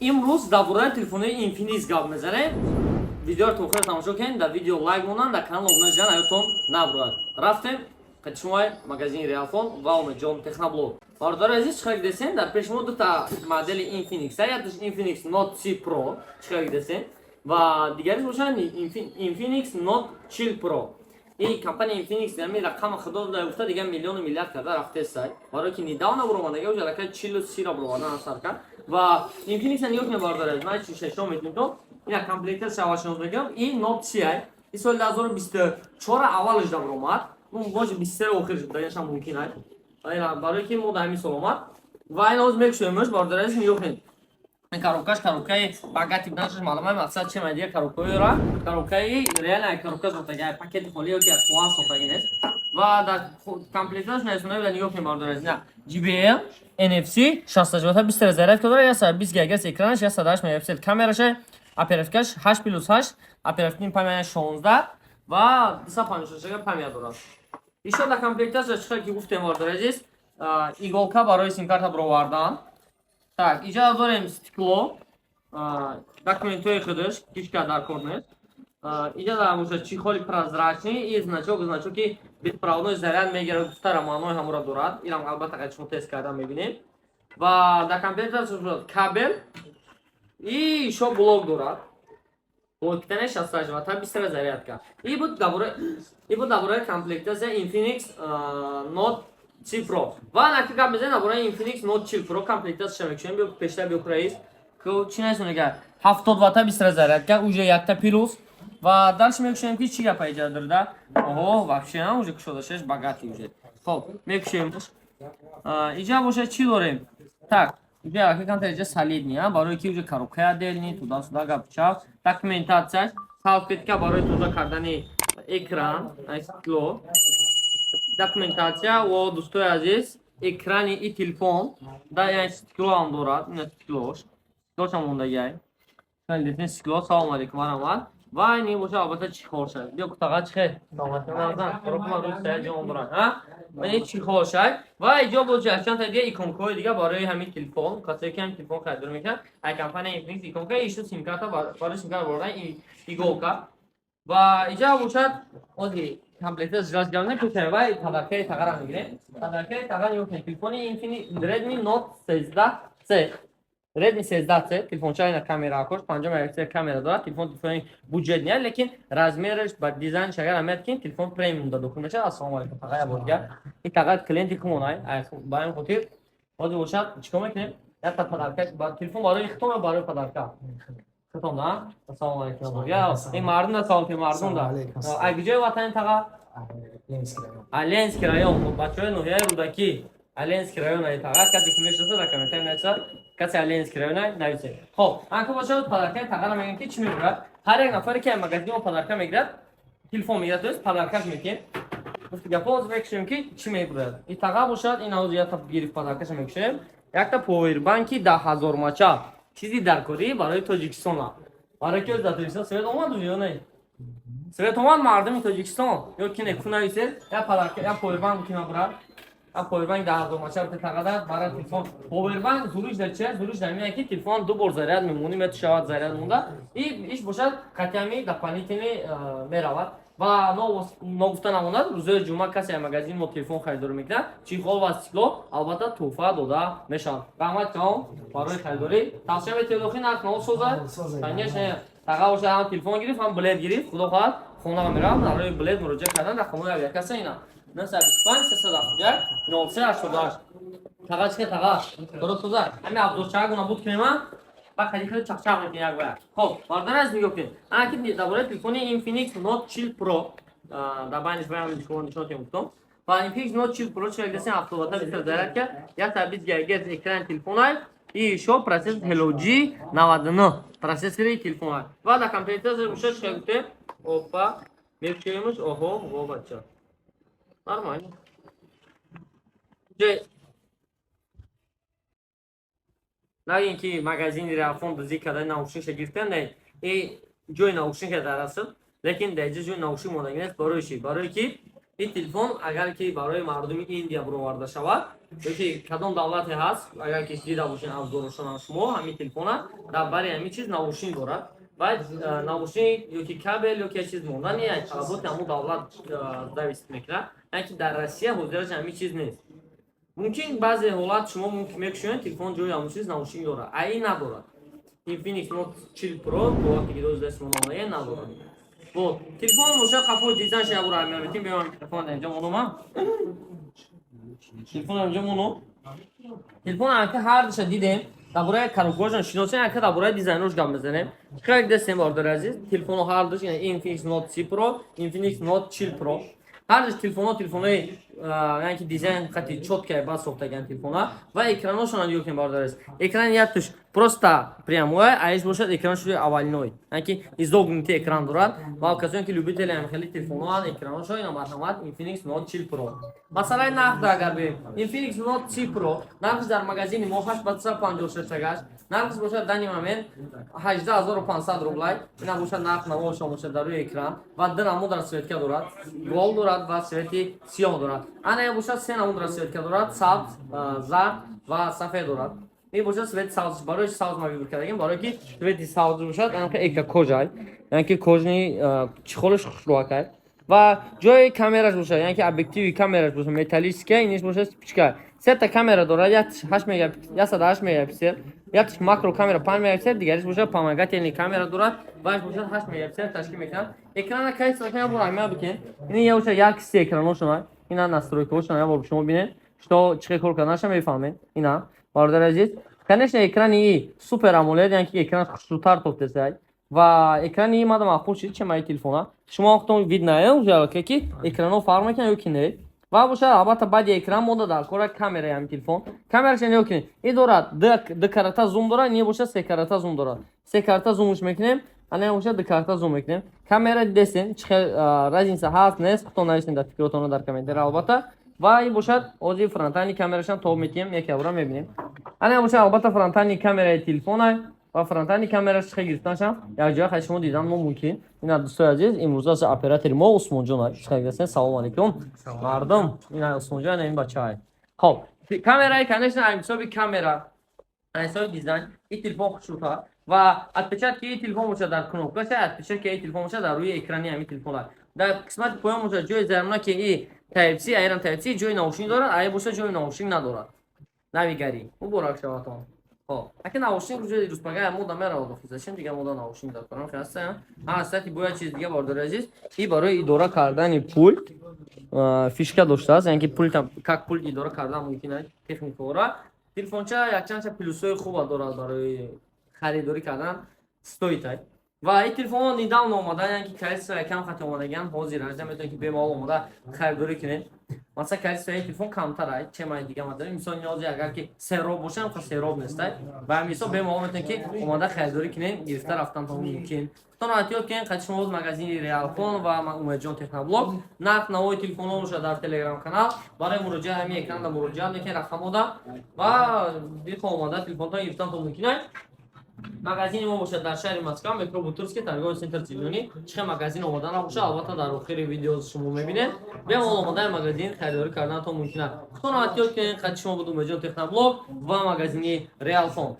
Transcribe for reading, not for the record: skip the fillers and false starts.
Имрӯз дар бораи телефонои Infinix гап мезанем. Видеоро то охир тамошо кунед, дар видео лайк монанд, дар канал обуна шудан аётон набурад. Рафтем қати шумои магазини Реалфон ва Омедҷон Техноблог. Бародари азиз, чӣ хел дидесен? Дар пеши мо дута модели Infinix, якташ Infinix Note 30 Pro, чӣ хел дидесен, ва дигариш бошад Infinix Note 40 Pro. И компания Infinix ҳамин рақама худо дода гуфта, дигар миллиону миллиард карда рафтесай. Барои ки недавно буромадага, уже аллакай чилу сира буромадан сар кард. Ва Infinix нигоҳ кунед, бародари азиз, ман чи шашом метунем то ина комплектация аввалшинос мегӯям. И Note 30 ай. И соли 2024 аввалаш да буромад. Ну, может, 23 охирш будаганашам мумкин ай. Ина барои ки мо дар ҳамин сол омад. Ва ин ҳозир мекушоемш, бародари азиз, нигоҳ кунед. Ин коробкаш коробкаи богатый буданашаш маълум. Мақсад чи ман, дигар коробкаҳоро, коробкаи реально коробка сохтага, пакети холӣ ё ки қувват сохтаги нест. Ва дар комплекташ нарисонда буда, нигоҳ кунед, бародари азиз, на JBL NFC 68 20 зарядка дорад, 120 ГГц экранаш, 108 мегапиксел камераша, оперативкаш 8 плюс 8, оперативный память 16 ва 256 память дорад. Ишо дар комплекташ чӣ ки гуфтем, бародари азиз, иголка барои симкарта бировардан. Так, иҷа дорем стекло, документҳои худаш, ҳичка дар кор нест. Иҷа дар боша чехоли прозрачный и значок, значоки беспроводной заряд мегирад гуфтара, маънои ҳамура дорад. Инам албатта қайд шумо тест кардан мебинем. Ва дар комплекташ кабел и ишо блок дорад. Блок питания 68 ватт, 20 зарядка. И буд дар бораи комплектация Infinix Note 30 Pro. Ва наки гап мезанем дар бораи Infinix Note 40 Pro, комплектацияша мекушем. Биё пештар, биё, раис. Ку чӣ насонега? 70 ватта, 20 зарядка, уже якта плюс. Ва дальше мекушем, ки чӣ гапа иҷа дорда? Оҳо, вообще уже кушода шеш, богатый уже. Хоб, мекушем. Иҷа боша чӣ дорем? Так, иҷа ака камтар иҷа солидный, а барои ки уже коробкаи отдельный, туда-сюда гап чап, документацияш, салфетка барои тоза кардани экран, стекло, документация. Ва дӯстои азиз, экрани и телефон да, яъне стекло ҳам дорад, ина стеклош, стеклошам мондагиай. Стекло. Салому алейкум, марҳамат. Ва ини боша албатта чехол шад. Биё, кутаға чихе? Саломатӣ, коробка рӯз сая ҷон дорад, ҳа? Ини чехол шад. Ва иҷо боша чанд та дига иконкаҳои дига барои ҳамин телефон, касое ки ҳамин телефон харидорӣ мекунанд, ай компания Infinix иконка, ишто симкарта барои симкарта бурдан, иголка. Ва иҷа бошад ози комплектация жилаш гап напешем, вай подаркаи тағара мегирем. Подаркаи тага, нигоҳ кунед, телефони Infinix Redmi Note 13C. Redmi 13C телефонча, ина камера акош, 50 мегапиксел камера дорад. Телефон телефони бюджетный, лекин размераш ба дизайнш агар аҳамият кунед, телефон премиум да дохил мешавад. Ассалому алайкум, тага, як бор дигар. Ин тага клиенти хумон ай, ба ҳамин хотир ҳозир бошад чикор мекунем? Якта подарка, телефон барои хитом ё барои подарка? Хитом, да? Ассалому алайкум. Я, ин мардум да салом, мардум да. Ай куҷои ватани, тага? Ленинский район. Бачаҳои ноҳияи Рӯдакӣ, Ленинский район ай тага. Касе ки мешиносад, дар комментарий нависад. Касе Ленинский район ай, нависед. Хоб, анка бошад подаркаи тагара мегӯем, ки чӣ мебурад. Ҳар як нафаре ки магазини мо подарка мегирад, телефон мегирад, то есть подаркаш мекунем. Гуфти гапо, ҳозир мекушем, ки чӣ мебурад. И тага бошад, ин ҳозир якта гирифт, подаркаша мекушем. Якта повербанки 10 000 мача. Чизи даркорӣ барои Тоҷикистон. Барои ки дар Тоҷикистон свет омад ё не? Свет омад, мардуми Тоҷикистон ё ки не, ку нависед, як подарка, як повербанк ки мебурад. Як повербанк 10 000 мача бите тагада барои телефон. Повербанк зуриш дар чи? Зуриш дар меяд, ки телефон ду бор заряд мемонӣ, метушавад заряд монда. И иш бошад қатъиями дополнительный меравад. Ва ногуфта намонад, рӯзои ҷумъа касе магазин мо телефон харидорӣ мекунад, чехол ва стекло албатта тӯҳфа дода мешавад. Раҳмат калом барои харидорӣ. Тавсия метиҳед охи, нарх наво созад? Конечно, таға бошад, ҳам телефон гирифт, ҳам билет гирифт. Худо хоҳад, хона меравам. Барои билет муроҷиат кардан рақамҳои авиакасса ина: 925 371 03 88. Таға, чӣ таға? Дуруст созад. Ҳамин абдурчага гуна буд кунем, ба хади хеле чақчақ мекунем як ба як. Хоб, бародари азиз, нигоҳ кунед. Ана ки дар бораи телефони Infinix Note 40 Pro дар байниш баям шумо нишон тем гуфтам. Ва Infinix Note 40 Pro чӣ десем, 70 ватта бистр зарядка, 120 ГГц экрани телефонай и ишо процессор Helio G99 процессори телефонай. Ва дар комплектация бошад чӣ гуфтем? Опа, мекушоемш. Оҳо, во бача. Нормально. Же нагин ки магазини Реалфон дуздӣ карда, наушникша гирифтан, не, и ҷои наушника дар асл, лекин дар иҷа ҷои наушник мондагӣ нест. Барои чӣ? Барои ки Ин телефон агар ки барои мардуми Индия буроварда шавад ёки кадом давлате ҳаст, агар ки дида бошед обзорошона, шумо ҳамин телефона дар бари ҳамин чиз наушник дорад ва наушник ёки кабел ёки як чиз мондан, як талаботи ҳамун давлат зависит мекунад. Яъне ки дар Россия ҳозираш ҳамин чиз нест. Мумкин, баъзе ҳолат шумо мумкин мекушоед, телефон ҷои ҳамун чиз наушник дорад, а ин надорад. Infinix Note 40 Pro бо вақте ки дози дасти мо омада, надорад. Вот телефон боша, қафои дизайнш як бор аҳамият медиҳем. Биём, телефон инҷо монум, телефон инҷо монум. Телефон ака ҳар душа дидем, дар бораи коробкаҳошон шиносем, ака, дар бораи дизайнош гап мезанем. Хеле дестем, бародари азиз, телефонҳо ҳар душ, Infinix Note 30 Pro, Infinix Note 40 Pro, ҳар душ телефонҳо телефонҳои, яъне ки дизайн хати чёткая баъд сохтаган телефонҳо ва экраношонро нигоҳ кунем, бародари азиз. Экрани як туш просто прямой, а иш бошад, экранаш овальной, яъне ки изогнутый экран дорад. Ва касоне ки любители ҳам хеле телефонҳоанд, экраношо ина, марҳамат, Infinix Note 40 Pro. Масалаи нарх агар бигӯем, Infinix Note 30 Pro нархш дар магазини мо 8 ба 256 гашт, нархш бошад данный момент 18 500 рублай. Ина бошад нарх навошон бошад дар рӯи экран. Ва ду намуд расцветка дорад: гол дорад ва цвети сиёҳ дорад. Ана бошад, се намуд расцветка дорад: сабз, зард ва сафед дорад. Ин бошад цвети сабз. Барои сабз ма выбор кардагим, барое ки цвети сабз бошад, анка эка кожай, яъне ки кожаный чехолаш хушрӯакай. Ва ҷои камераш бошад, яъне ки объективи камераш бошад, металлическая, иниш бошад спичка. Сета камера дорад: 108 мегапиксел, якташ макро камера 5 мегапиксел, дигариш бошад вспомогательный камера дорад ва иш бошад 8 мегапиксел ташкил мекунад. Экрана кайсо я бор аҳамият бикунед. Ин я бошад яркости экраношона, ина настройкаҳошона я бор шумо бинед, что чӣ кор карданаша мефаҳмед. Ина, бародари азиз, конечно, экрани и супер AMOLED, яъне ки экран хушрӯтар тофтесай ва экрани мада маъқул шид, чемаи телефона. Шумо вақтон видно уже, ки экранҳо фарқ мекунад ё ки не. Ва бошад, албатта, баъди экран мода дар кора камераи ҳамин телефон. Камераша нигоҳ кунед: ин дорад ду карата зум дорад, ин бошад се карата зум дорад. Се карата зумш мекунем, ана бошад ду карата зум мекунем. Камера дидесен, чӣ хел разница ҳаст, нест, худтон нависен дар фикротонро дар комментария, албатта. Ва ин бошад ози фронтальный камерашам тоб метиҳем, яке бора мебинем. Ана бошад, албатта, фронтальный камераи телефона ва фронтальный камераш чӣ хел гирифтанашам якҷоя хай шумо дидан мумкин. Ина, дӯстои азиз, имрӯза аз оператори мо Усмонҷон. Чӣ хел дидесен? Салом алейкум, мардум. Ина Усмонҷон, ина ин бачаай. Хоб, камераи, конечно, ҳисоби камера, ҳисоби дизайн ин телефон хушрӯтар. Ва отпечатки ин телефон бошад дар кнопкаша, отпечатки ин телефон бошад дар рӯи экрани ҳамин телефон. Дар қисмати поён бошад ҷои зармна, ки и Type-C, айран Type-C, ҷои наушник дорад, ай бошад ҷои наушник надорад. Навигарӣ муборак шаватон. Хоб, аки наушник ҷои рӯзпага мода меравад, охи зачем дига мода наушник дар корам хаста? А кстати, бояд чиз дига, бародари азиз, и барои идора кардани пульт фишка доштааст, яъне ки пульт как пульт идора кардан мумкин аст техникаора. Телефонча якчандча плюсҳои хуба дорад, барои харидорӣ кардан стоит ай. Ва ин телефонҳо недавно омадан, яъне ки количество якам хати омадагиан. Ҳозир ажда метавонед, ки бемалол омода харидорӣ кунед. Масалан, количество ин телефон камтар ай, чемаи дига мадорем. Мисол, ниёзи агар ки сероб бошад, ҳамқа сероб нестай. Ба ҳамин ҳисоб бемалол метавонед, ки омода харидорӣ кунед, гирифта рафтантон мумкин. Худтон эҳтиёт кунед. Қати шумо боз магазини Реалфон ва Умедҷон Техноблог. Нарх навои телефонҳо бошад дар Телеграм канал. Барои муроҷиат ҳамин экранда муроҷиат мекунед, рақамода, ва дилхоҳ омода телефонтон гирифтантон мумкин аст. Магазини мо бошад дар шаҳри Москва, метро Бутырский, торговый центр «Зелёный». Чӣ хел магазин омода набошад, албатта, дар охири видео шумо мебинед. Бемалол омодаи магазин харидорӣ карданатон мумкин аст. Худтон эҳтиёт кунед. Қати шумо буд Умедҷон Техноблог ва магазини Реалфон.